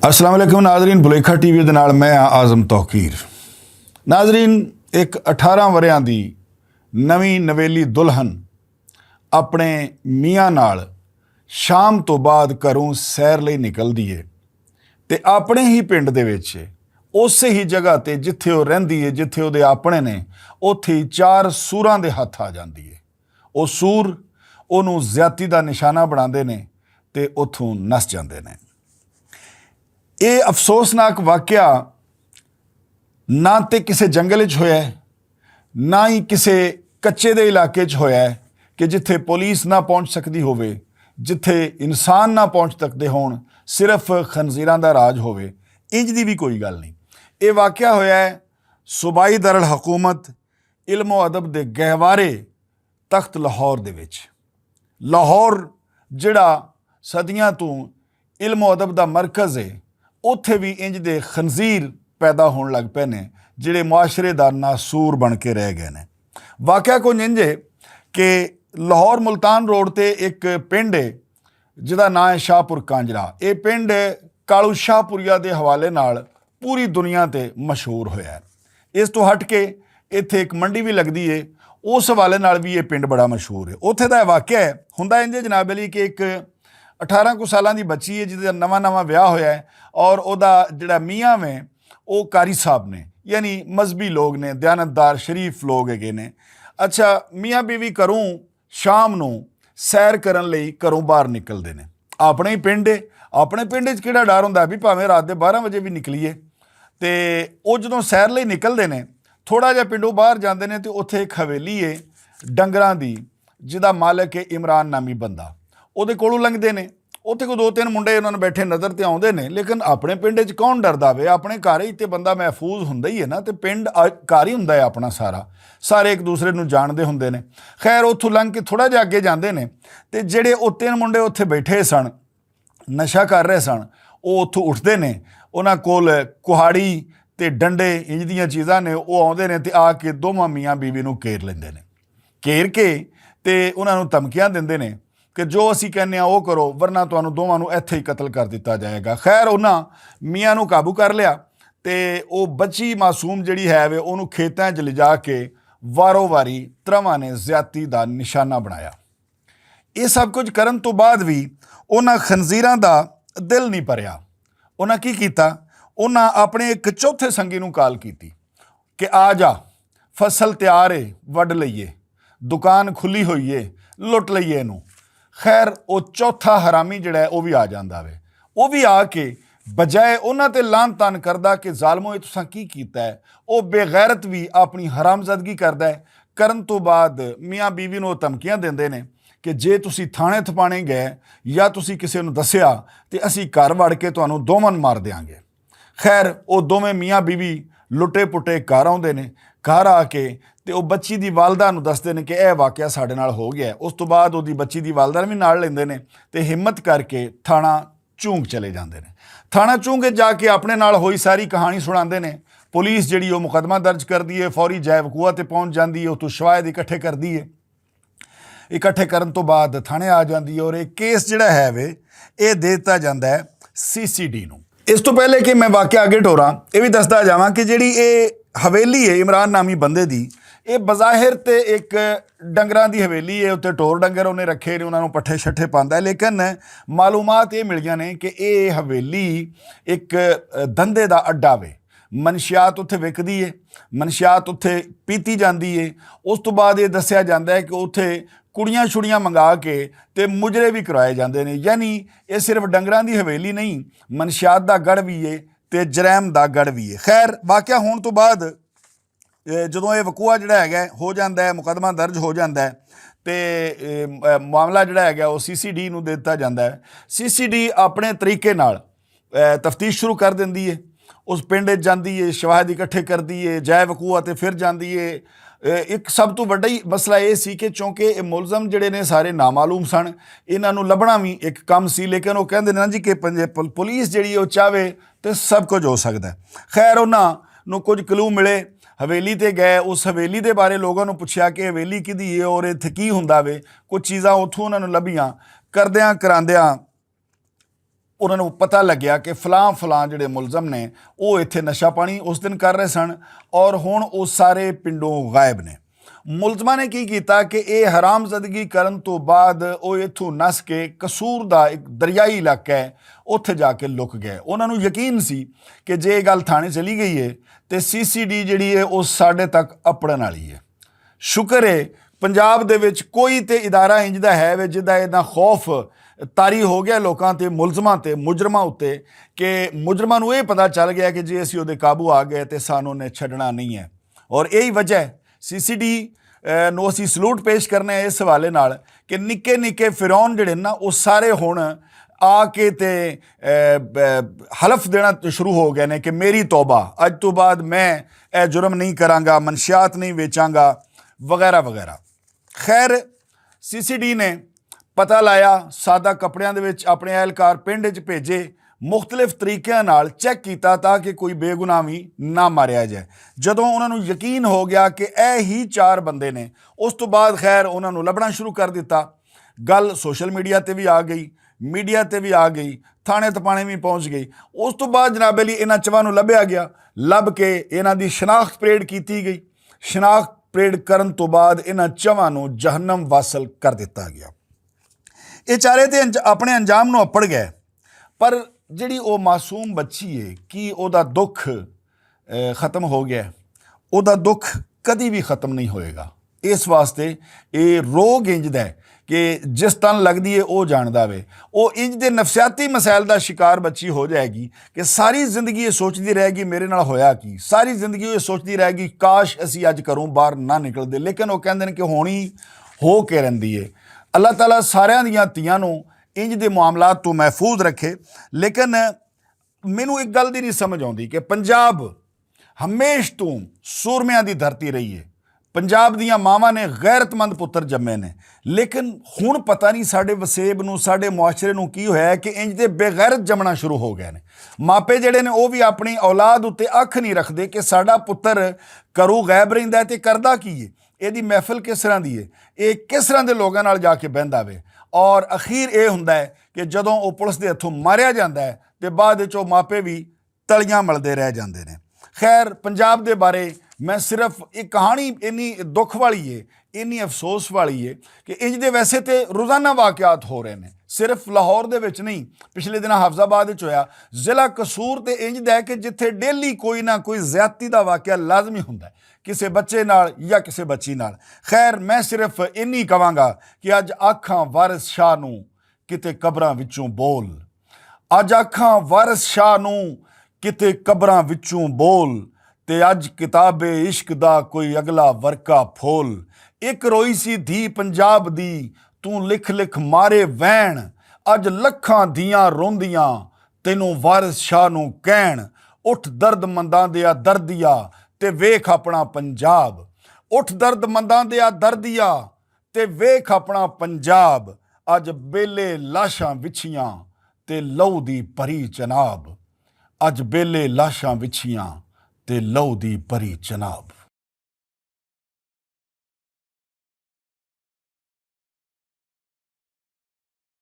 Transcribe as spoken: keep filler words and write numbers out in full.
السلام علیکم ناظرین، بلیکھا ٹی وی دے نال میں ہاں اعظم توقیر۔ ناظرین، ایک اٹھارہ وریاں دی نویں نویلی دلہن اپنے میاں نال شام تو بعد گھروں سیر لئی نکلدی ہے تے اپنے ہی پنڈ دے وچ، اسے ہی جگہ تے جتھے او رہندی ہے، جتھے او دے اپنے نے، اوتھے ہی چار سوراں دے ہتھ آ جاندی ہے۔ او سور اونوں زیادتی دا نشانہ بناندے نے تے اوتھوں نس جاندے نے۔ اے افسوسناک واقعہ نہ تے کسے جنگل وچ ہویا ہے، نہ ہی کسے کچے دے علاقے وچ ہویا ہے کہ جتھے پولیس نہ پہنچ سکدی ہووے، جتھے انسان نہ پہنچ سکدے ہون، صرف خنزیراں دا راج ہووے۔ انج دی بھی کوئی گل نہیں۔ اے واقعہ ہویا ہے صوبائی دارالحکومت علم و ادب دے گہوارے تخت لاہور دے وچ۔ لاہور جڑا صدیاں توں علم و ادب دا مرکز ہے، اوتھے وی انج دے خنزیر پیدا ہون لگ پے نے، جڑے معاشرے دا ناسور بن کے رہ گئے نے۔ واقعہ کچھ انج ہے کہ لاہور ملتان روڈ تے ایک پنڈ ہے، جدا ناں ہے شاہ پور کانجرا۔ اے پنڈ کالو شاہ پوریا دے حوالے نال پوری دنیا تے مشہور ہویا ہے۔ اس تو ہٹ کے ایتھے ایک منڈی بھی لگدی ہے، اس حوالے نال بھی یہ پنڈ بڑا مشہور ہے۔ اوتھے دا واقعہ ہے، ہوندا انج ہے جناب علی کہ ایک اٹھارہ کو سالاں دی بچی ہے، جس دا نواں نواں ویاہ ہویا ہے، اور او دا جڑا میاں وے، او قاری صاحب نے، یعنی مذہبی لوگ نے، دیانتدار شریف لوگ ہیگے نے۔ اچھا، میاں بیوی گھروں شام نوں سیر کرن لئی گھروں باہر نکلدے نے۔ اپنے ہی پنڈ ہے، اپنے پنڈ وچ کیڑا ڈر ہوندا ہے بھی بھاویں رات دے بارہ وجے بھی نکلیے۔ تے او جدوں سیر لئی نکلدے نے، تھوڑا جہا پنڈوں باہر جاندے نے تے اوتھے ایک حویلی ہے ڈنگراں دی، جدا مالک ہے عمران نامی بندہ۔ اوہدے کولوں لنگدے نے، اوتھے کوئی دو تین منڈے انہاں نوں بیٹھے نظر تے آوندے نے، لیکن اپنے پنڈ وچ کون ڈردا وے؟ اپنے گھر ہی تے بندہ محفوظ ہوندا ہی ہے نا، تے پنڈ آ- گھر ہی ہوندا ہے اپنا سارا۔ سارے ایک دوسرے نوں جاندے ہوندے نے۔ خیر، اوتھوں لنگ کے تھوڑا جہا اگے جاندے نے، تے جڑے او تین منڈے اوتھے بیٹھے سن، نشہ کر رہے سن، او اوتھوں اٹھدے نے۔ انہاں کول کہاڑی تے ڈنڈے، انج دیاں چیزاں نے، او آوندے نے تے آ کے دوواں میاں بیوی نوں گھیر لیندے نے۔ گھیر کے تے انہاں نوں دھمکیاں دیندے نے کہ جو اسی کہنے آں او کرو، ورنہ تانوں دوواں نوں ایتھے ہی قتل کر دتا جائے گا۔ خیر، انہاں میاں نوں قابو کر لیا تے او بچی معصوم جڑی ہے وے، اونوں کھیتاں وچ لجا کے وارو واری ترواں نے زیادتی دا نشانہ بنایا۔ یہ سب کچھ کرن تو بعد وی انہاں خنزیراں دا دل نہیں پریا۔ انہاں کی کیتا؟ انہاں اپنے ایک چوتھے سنگی نوں کال کیتی کہ آ جا، فصل تیار ہے، وڈ لئیے، دکان کھلی ہوئی ہے، لٹ لئیے اینوں۔ خیر، او چوتھا حرامی جڑا ہے، او وی آ جاندا وے۔ او وی آ کے بجائے انہاں تے لان تان کردا کہ ظالمو، اے تساں کی کیتا ہے، او بے غیرت وی اپنی حرام زدگی کردا ہے۔ کرن تو بعد میاں بیوی نوں او دھمکیاں دیندے نے کہ جے تسی تھانے تھپانے گئے یا تسی کسے نوں دسیا، تے اسی گھر وڑ کے تانوں دوواں مار دیاں گے۔ خیر، او دوویں میاں بیوی لٹے پٹے گھر آوندے نے۔ گھر آ کے تے او بچی دی والدہ نوں دسدے نے کہ اے واقعہ ساڈے نال ہو گیا ہے۔ اس تو بعد او دی بچی دی والدہ نوں وی نال لیندے نے تے ہمت کر کے تھانہ چونگ چلے جاندے نے۔ تھانہ چونگ جا کے اپنے نال ہوئی ساری کہانی سناندے نے۔ پولیس جڑی او مقدمہ درج کردی ہے، فوری جائے وقوع تے پہنچ جاندی ہے، اتھوں شواہد اکٹھے کردی ہے۔ اکٹھے کرن تو بعد تھانے آ جاندی ہے اور ایک کیس جڑا ہے وے، اے دیتا جاندا ہے سی سی ڈی نوں۔ اس تو پہلے کہ میں واقعہ آگے ٹوراں، اے وی دسدا جاواں کہ جڑی اے حویلی ہے عمران نامی بندے دی، اے بظاہر تے ایک ڈنگراں دی حویلی ہے، اتے ٹور ڈنگر انہیں رکھے نے، انہاں نوں پٹھے شٹھے پاندا ہے، لیکن معلومات اے ملیاں نے کہ اے حویلی ایک دھندے دا اڈا وے۔ منشیات اتھے وکدی ہے، منشیات اتھے پیتی جاندی ہے۔ اس تو بعد یہ دسیا جاندا ہے کہ اتھے کڑیاں شڑیاں منگا کے تے مجرے بھی کرائے جاندے نے۔ یعنی یہ صرف ڈنگراں دی حویلی نہیں، منشیات دا گڑھ بھی ہے تے جرائم دا گڑھ بھی ہے۔ خیر، واقعہ ہون تو بعد اے، جدوں اے وقوع جڑا ہے گا ہو جاندا ہے، مقدمہ درج ہو جاندا ہے تے اے، اے، معاملہ جڑا ہے گا وہ سی سی ڈی نوں دے دتا جاندا ہے۔ سی سی ڈی اپنے طریقے نال اے، تفتیش شروع کر دیندی ہے۔ اس پنڈ وچ جاندی ہے، شواہد اکٹھے کردی ہے، جائے وقوع تے پھر جاندی ہے۔ اے، ایک سب تو وڈا ہی مسئلہ یہ سی کہ چونکہ یہ ملزم جڑے نے سارے نامعلوم سن، انہاں نوں لبھنا بھی ایک کم سی، لیکن وہ کہندے نے نا جی کہ پنج- پل- پولیس جڑی ہے وہ چاہے تے سب کچھ ہو سکدا ہے۔ خیر، انہاں نوں کچھ کلو ملے، حویلی تے گئے، اس حویلی دے بارے لوگاں نوں پچھیا کہ حویلی کدی ہے اور اتھے کی ہوندا وے۔ کچھ چیزاں اتھوں انہاں نوں لبھیاں۔ کردیاں کراندیاں انہاں نوں پتہ لگیا کہ فلاں فلاں جڑے ملزم نے، او ایتھے نشہ پانی اس دن کر رہے سن، اور ہن او سارے پنڈوں غائب نے۔ ملزماں نے کی کیتا کہ اے حرام زدگی کرن تو بعد او ایتھوں نس کے قصور دا ایک دریائی علاقہ ہے، اوتھے جا کے لک گئے۔ انہاں نوں یقین سی کہ جے اے گل تھانے چلی گئی ہے، تے سی سی ڈی جڑی ہے او ساڈے تک اپڑن والی ہے۔ شکر ہے، پنجاب دے وچ کوئی تے ادارہ انج دا ہے وے جدا اتنا خوف طاری ہو گیا لوکاں تے، ملزماں تے، مجرماں اتے، کہ مجرماں نوں اے پتہ چل گیا کہ جے اسی اودے قابو آ گئے تے سانوں نے چھڈنا نہیں ہے۔ اور یہی وجہ ہے، سی سی ڈی نو اسی سلوٹ پیش کرنے ہیں اس حوالے نال کہ نکے نکے فرعون جڑے نا، وہ سارے ہن آ کے تے حلف دینا شروع ہو گئے نے کہ میری توبہ، اج تو بعد میں اے جرم نہیں کراں گا، منشیات نہیں ویچاں گا، وغیرہ وغیرہ۔ خیر، سی سی ڈی نے پتہ لایا، سادہ کپڑیاں دے وچ اپنے اہلکار پنڈ وچ بھیجے، مختلف طریقیاں نال چیک کیتا تاکہ کوئی بے گناہ وی نہ ماریا جائے۔ جدوں انہاں نوں یقین ہو گیا کہ اے ہی چار بندے نے، اس تو بعد خیر انہاں نوں لبھنا شروع کر دتا۔ گل سوشل میڈیا تے وی آ گئی، میڈیا تے وی آ گئی، تھانے تپانے وی پہنچ گئی۔ اس تو بعد جناب علی انہاں چواں نوں لبھیا گیا، لب کے انہاں دی شناخت پریڈ کیتی گئی۔ شناخت پریڈ کرن تو بعد انہاں چواں نوں جہنم واصل کر دتا گیا۔ یہ چارے تے انج- اپنے انجام نوں اپڑ گئے، پر جڑی او معصوم بچی ہے، کی او دا دکھ ختم ہو گیا ہے؟ او دا دکھ کدی بھی ختم نہیں ہوئے گا۔ اس واسطے اے روگ انج دا ہے کہ جس تن لگدی ہے او جاندا وے۔ او انج دے نفسیاتی مسائل دا شکار بچی ہو جائے گی کہ ساری زندگی یہ سوچدی رہے گی میرے نال ہویا کی، ساری زندگی یہ سوچدی رہے گی کاش اسی اج گھروں باہر نہ نکلدے، لیکن او کہندے نے کہ ہونی ہو کے رہندی ہے۔ اللہ تعالیٰ ساریاں دیاں تیاں نوں انج دے معاملات تو محفوظ رکھے۔ لیکن مینوں ایک گل دی نہیں سمجھ آوندی کہ پنجاب ہمیش توں سورمیاں دی دھرتی رہی ہے۔ پنجاب دیاں ماواں نے غیرت مند پتر جمے نے، لیکن ہن پتہ نہیں ساڈے وسیب نوں، ساڈے معاشرے نوں کی ہویا ہے کہ انج دے بے غیرت جمنا شروع ہو گئے نے۔ ماپے جڑے نے، او وی اپنی اولاد اتے اکھ نہیں رکھدے کہ ساڈا پتر گھروں غائب رہندا ہے تے کردا کی ہے، ایہدی محفل کس طرح دی ہے، ایہ کس طرح دے لوگاں نال جا کے بہندا وے۔ اور اخیر ایہ ہوندا ہے کہ جدوں او پولیس دے ہتھوں ماریا جاندا ہے تے بعد وچ او ماپے وی تلیاں ملدے رہ جاندے نے۔ خیر، پنجاب دے بارے میں صرف ایک کہانی اینی دکھ والی ہے، اینی افسوس والی ہے کہ انج دے ویسے تے روزانہ واقعات ہو رہے نے، صرف لاہور دے وچ نہیں، پچھلے دناں حافظ آباد وچ ہویا۔ ضلع قصور تے انج دا ہے کہ جتھے ڈیلی کوئی نہ کوئی زیادتی دا واقعہ لازمی ہوندا ہے، کسے بچے نال یا کسے بچی نال۔ خیر، میں صرف اینی کہواں گا کہ اج آکھاں وارث شاہ نوں کتے قبراں وچوں بول۔ اج آکھاں وارث شاہ نوں کتے قبراں وچوں بول، تے اج کتاب عشق دا کوئی اگلا ورقہ پھول۔ ایک روئی سی دھی پنجاب دی، توں لکھ لکھ مارے وین۔ اج لکھاں دھیاں روندیاں، تینوں وارث شاہ نوں کہن۔ اٹھ درد منداں دیا دردیا، تے ویکھ اپنا پنجاب۔ اٹھ درد منداں دیا دردیا، تے ویکھ اپنا پنجاب۔ اج بیلے لاشاں وچھیاں تے لہو دی پری چناب۔ اج بیلے لاشاں وچھیاں تے لہو دی پری چناب۔